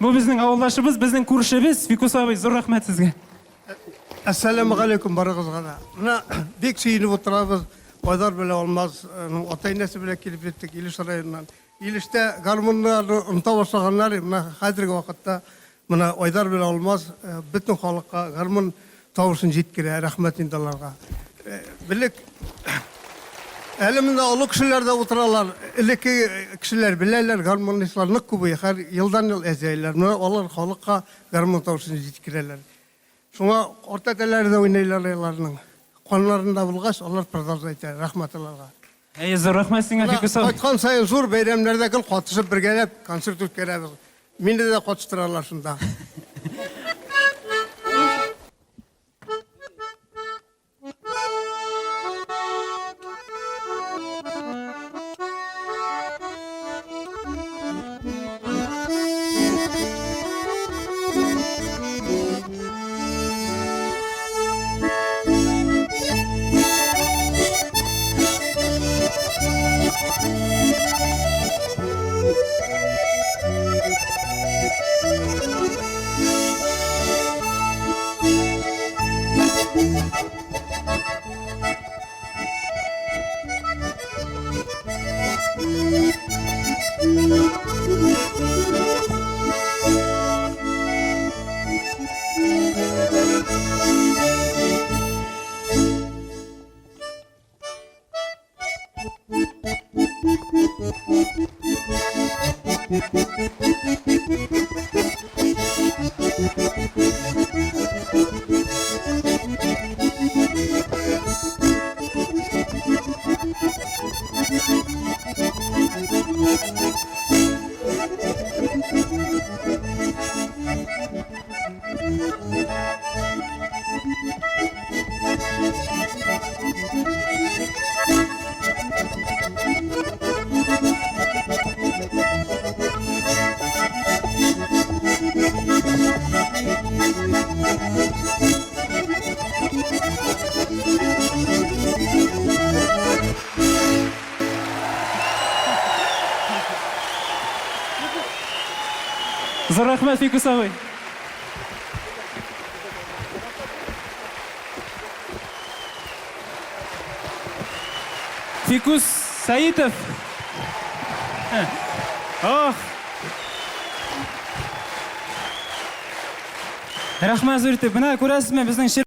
Бу безнең авылдашыбыз, безнең күршебез Фикус абый, зур рәхмәт сезгә. Әссәламегаләйкүм барыгызга да. Менә бик сөенеп утырабыз. Айдар белән Алмазның ата-инәсе белән килеп җиттек Илеш районыннан. Илештә гармуннарны оныта башлаганнар, менә хәзерге вакытта менә Айдар белән Алмаз бөтен халыкка гармун тавышын җиткерә, рәхмәт инде аларга. Белек әле монда олы кешеләр дә утыралар, элекке кешеләр беләләр, гармунистлар нык күбәя, хәзер елдан-ел әзәяләр. Менә алар халыкка гармун тавышын җиткерәләр. Шуңа картәтәләре дә уйныйлар аларның. Каннарында булгач, алар продолжать итә. Рәхмәт аларга. Әйе, зур рәхмәт сиңа, Фикус абый. Кайткан саен зур бәйрәмнәрдә гел катышып бергәләп концерт үткәрәбез. Мине дә катыштыралар шунда. Зур рәхмәт, Фикус абый. Фикус Сәитов. Ох. Рәхмәт зур итеп. Менә күрәсезме, безнең